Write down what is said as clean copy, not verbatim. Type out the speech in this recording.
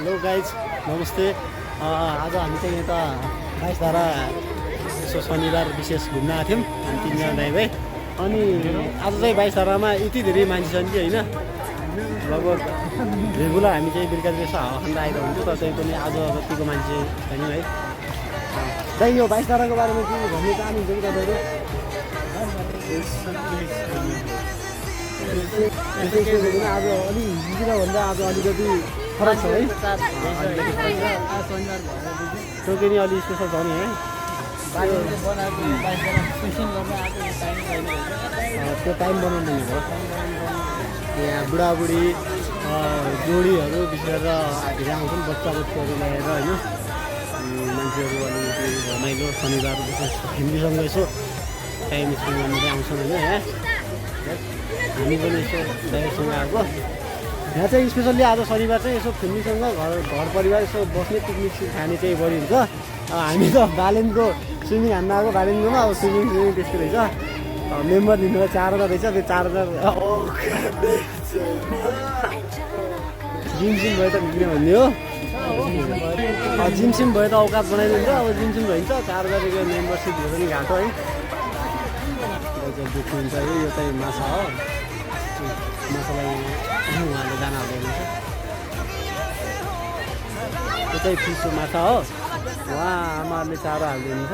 Hello guys नमस्ते। आज हामी चाहिँ यता 22 धारा यसो शनिबार विशेष घुम्न आएको थियौँ हामी तिनजना दाइ भाइ। अनि आज चाहिँ 22 धारामा यति धेरै मान्छे छन् कि होइन, लगभग रेगुलर हामी चाहिँ बेलुका यसो हावा खान आएको हुन्थ्यो, तर चाहिँ पनि आज जतिको मान्छे छैन है। दाइ यो 22 धाराको बारेमा के भन्नु चाहनुहुन्छ कि तपाईँहरू? आज अलि हिजोतिर भन्दा आज अलिकति फरक छ है, त्यो नि अलि स्पेसल छ नि है। त्यो टाइम बनाउनु भयो यहाँ बुढाबुढी जोडीहरू विशेष गरेर धेरै आउँछन्, बच्चा बच्चीहरू ल्याएर होइन, मान्छेहरू अलिकति रमाइलो शनिबार विशेष फ्यामिलीसँग यसो टाइम स्पेन्ड गर्नु चाहिँ आउँछन् होइन। यहाँ हामी पनि यसो ड्राइभरसँग आएको यहाँ चाहिँ स्पेसल्ली आज शनिबार चाहिँ यसो फ्यामिलीसँग घर परिवार यसो बस्ने पिकनिक खाने चाहिँ बढी हुन्छ। हामी त बालेनको स्विमिङ हान्न आएको, बालेनकोमा अब स्विमिङ त्यस्तो रहेछ। मेम्बर दिनुलाई 4000 रहेछ, त्यो 4000 जिमसिम भयो त बिग्रियो भन्ने हो। जिमसिम भयो त औकात बनाइदिन्छ, अब जिमसिम भइन्छ 4000 रुपियाँ मेम्बरसिप भयो पनि घाटो है। देख्नुहुन्छ यो चाहिँ माछा हो, माछालाई उहाँले दाना हाल्नुहुन्छ। यो चाहिँ फिसको माछा हो, उहाँ आमाहरूले चारो हालिदिनुहुन्छ।